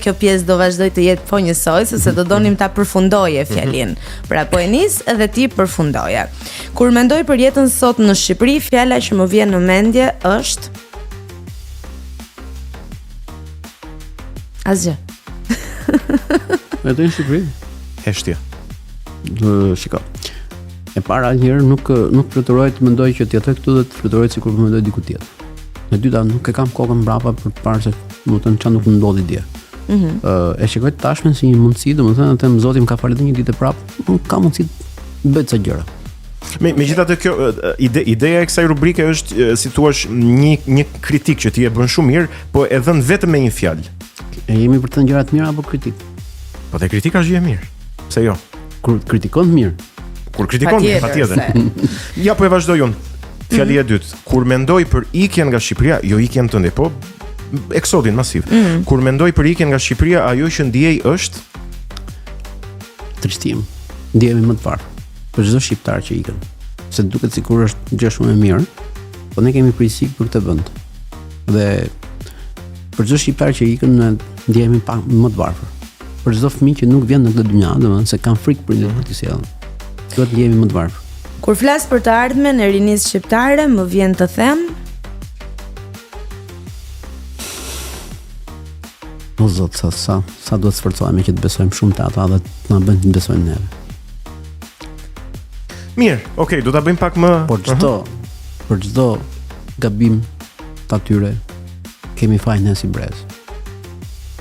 kjo pjesë do vazhdojë të jetë po njësoj, sepse do donim ta përfundoje mhm. fjalinë. Pra po e nis edhe ti përfundoje. Kur mendoj për jetën sot në Shqipëri, fjala që më vjen në mendje është Asgjë. Edhe në Shqipëri? Heshtja. Dë, shiko. E para një herë nuk nuk fluturoj të mendoj që të jetoj këtu dhe të fluturoj sikur po mendoj diku tjetër. E dyta nuk e kam kokën mbrapa për të parë se domethënë çfarë nuk më ndodhi dje. Ëh, mm -hmm. e shikoj të tashmen si një mundësi, domethënë them Zoti më ka falë edhe një ditë prap, nuk ka mundësi të bëj ca gjëra. Me megjithatë kjo ide, ideja e kësaj rubrike është si thua një një kritikë që ti e bën shumë mirë, po e dhën vetëm me një fjalë. E jemi për të thënë gjëra të mira apo kritikë? Po te kritika është gjë e mirë. Pse jo? Kur kritikon mirë. Kur kritikon mirë, patjetër. Ja po e vazhdoj unë. Fjalia e dytë, kur mendoj për ikjen nga Shqipëria, jo ikjen tënde, po eksodin masiv. Mm -hmm. Kur mendoj për ikjen nga Shqipëria, ajo që ndiej është trishtim. Ndihemi më të varfër. Për çdo shqiptar që ikën, se duket sikur është gjë shumë e mirë, po ne kemi përgjegjësi për këtë vend. Dhe për çdo shqiptar që ikën, ne ndihemi pak më të varfër. Për çdo fëmijë që nuk vjen në këtë dynja, domethënë se kanë frikë prindërit për t'i sjellë. Duhet të ndihemi më të varfër. Kur flas për të ardhmen e rinisë shqiptare, më vjen të them O zot, sa sa sa duhet të sforcohemi që të besojmë shumë te ata dhe të na bëjnë të besojnë neve. Mirë, okay, do ta bëjmë pak më Por çdo uh -huh. për çdo gabim të atyre kemi faj ne si brez.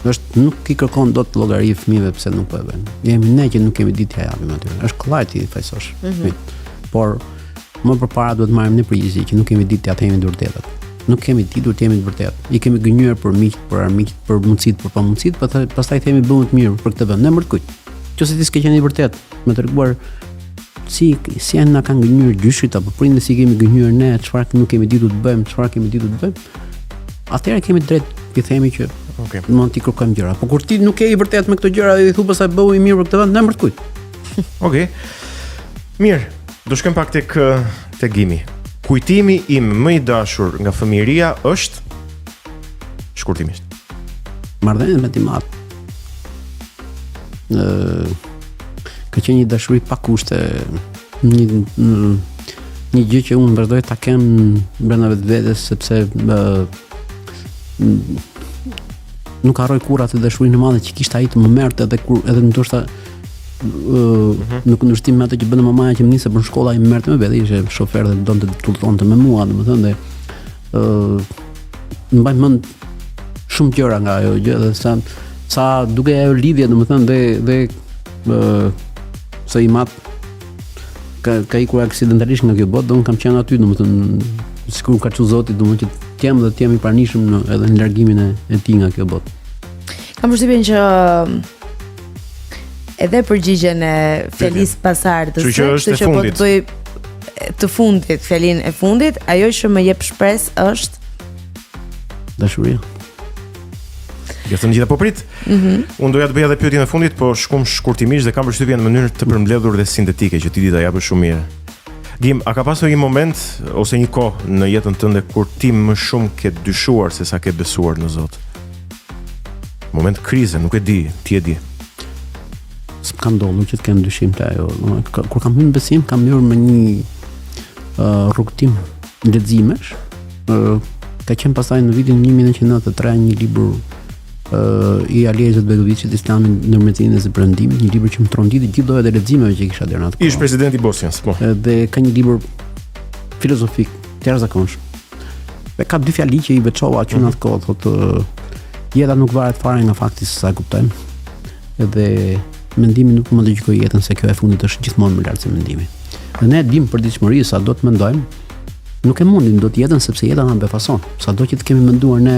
Është nuk i kërkon dot llogari fëmijëve pse nuk po e bëjnë. Jemi ne që nuk kemi ditë t'ia japim atyre. Është kollaj t'i fajësosh. Mm -hmm. Por më përpara duhet marrim ne përgjegjësi që nuk kemi ditë t'ia themi të vërtetat. Nuk kemi ditur të jemi të vërtetë. I kemi gënjyer për miqtë, për armiqtë, për mundësitë, për pamundësitë, pastaj pastaj themi bëhu të mirë për këtë vend. Në emër të kujt? Nëse ti s'ke qenë i vërtetë, me treguar si si janë na kanë gënjyer gjyshit apo prindërit si kemi gënjyer ne, çfarë nuk kemi ditur të bëjmë, çfarë kemi ditur të bëjmë. Atëherë kemi drejt t'i themi që okay. mund t'i kërkojmë gjëra. Po kur ti nuk je i vërtetë me këto gjëra dhe i thu pastaj bëhu i mirë për këtë vend, në emër të kujt? Okej. Okay. Mirë, do shkojmë pak tek tek Gimi. Kujtimi im më i dashur nga fëmijëria është shkurtimisht. Marrëdhënia me tim atë. Ë ka qenë një dashuri pa kushte, një një gjë që unë vazhdoj ta kem brenda vetvetes sepse ë nuk harroj kurrë atë dashurinë e madhe që kishte ai të më merrte edhe kur edhe ndoshta ë mm -hmm. në kundërshtim me atë që bënte mamaja që më niste për në shkollë ai më merrte me vete, ishte shofer dhe donte të udhëtonte me mua, domethënë dhe ë mbaj mend shumë gjëra nga ajo gjë dhe sa sa dukej ajo lidhje domethënë dhe dhe ë se im atë ka ka ikur aksidentalisht nga kjo botë dhe unë kam qenë aty domethënë sikur më ka çu Zoti domethënë që të jem dhe të jem i pranishëm në edhe në largimin e, e tij nga kjo botë. Kam përshtypjen që edhe përgjigjen e fjalisë pasardhëse, kështu që është e që po të bëj të fundit, fjalinë e fundit, ajo që më jep shpresë është dashuria. Jo të gjitha po prit. Mm -hmm. Unë doja të bëja edhe pyetjen e fundit, po shkum shkurtimisht dhe kam përshtypjen në mënyrë të përmbledhur dhe sintetike që ti di ta japësh shumë mirë. Gim, a ka pasur një moment ose një kohë në jetën tënde kur ti më shumë ke dyshuar se sa ke besuar në Zot? Moment krize, nuk e di, ti e di. S'më ka ndodhur që të kem dyshim te ajo. Kur kam hyrë në besim, kam hyrë me një uh, rrugëtim leximesh. Uh, ka qenë pastaj në vitin 1993 një libër uh, i Alija Izetbegoviçit Islami ndërmjet Lindjes e Perëndimit, një libër që më tronditi gjithë llojet e leximeve që kisha deri në atë kohë. Ish presidenti i Bosnjës, po. Dhe ka një libër filozofik të jashtëzakonshëm. Dhe ka dy fjali që i veçova që në atë kohë, thotë jeta nuk varet fare nga fakti se sa e kuptojmë. Edhe mendimi nuk mund të gjykojë jetën se kjo e fundit është gjithmonë më lart se mendimi. Dhe ne e dimë përditshmëri sa do të mendojmë, nuk e mundim dot jetën sepse jeta na befason. Sado që të kemi menduar ne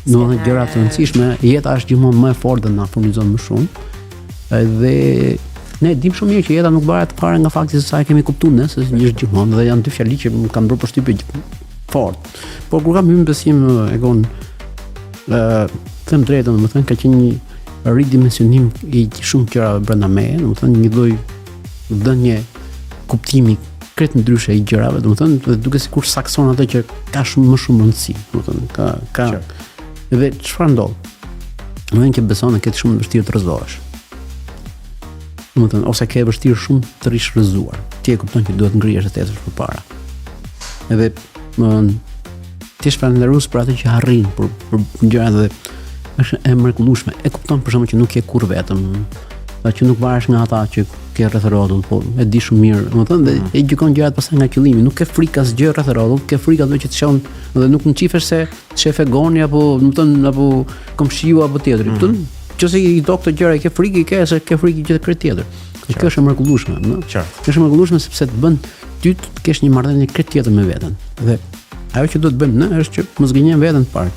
domethënë gjëra të rëndësishme, jeta është gjithmonë më e fortë dhe na furnizon më shumë. Edhe ne e dimë shumë mirë që jeta nuk varet fare nga fakti se sa e kemi kuptuar ne, se është gjithmonë dhe janë dy fjali që më kanë bërë përshtypje fort. Por kur kam hyrë në besim Egon ë them drejtën, domethënë ka qenë një ridimensionim i shumë gjërave brenda meje, domethënë një lloj dhënie kuptimi krejt ndryshe i gjërave, domethënë dhe duke sikur sakson atë që ka shumë më shumë rëndësi, domethënë ka ka Dhe çfarë ndodh? Në momentin që beson e ke shumë të vështirë të rrëzohesh. Domethënë, ose ke vështirë shumë të rrish rrëzuar. Ti e kupton që duhet ngrihesh e të ecësh përpara. Edhe më ti je falënderues për atë që arrin, për për gjërat dhe është e mrekullueshme. E kupton për shembull që nuk je kurrë vetëm, që nuk varesh nga ata që ke rreth rrotull, po e di shumë mirë, domethënë dhe mm. e gjykon gjërat pastaj nga qëllimi, nuk ke frikë asgjë rreth rrotull, ke frikë ato që të shohin dhe nuk nxifesh se shef egoni apo, domethënë apo komshiu apo tjetri. Mm -hmm. Nëse i do këto gjëra, i ke frikë, i ke se ke frikë gjë krejt tjetër. Kjo është e mrekullueshme, ëh. Qartë. Është e mrekullueshme sepse të bën ty të kesh një marrëdhënie krejt tjetër me veten. Dhe ajo që duhet të bëjmë ne është që mos gënjejmë veten të parë.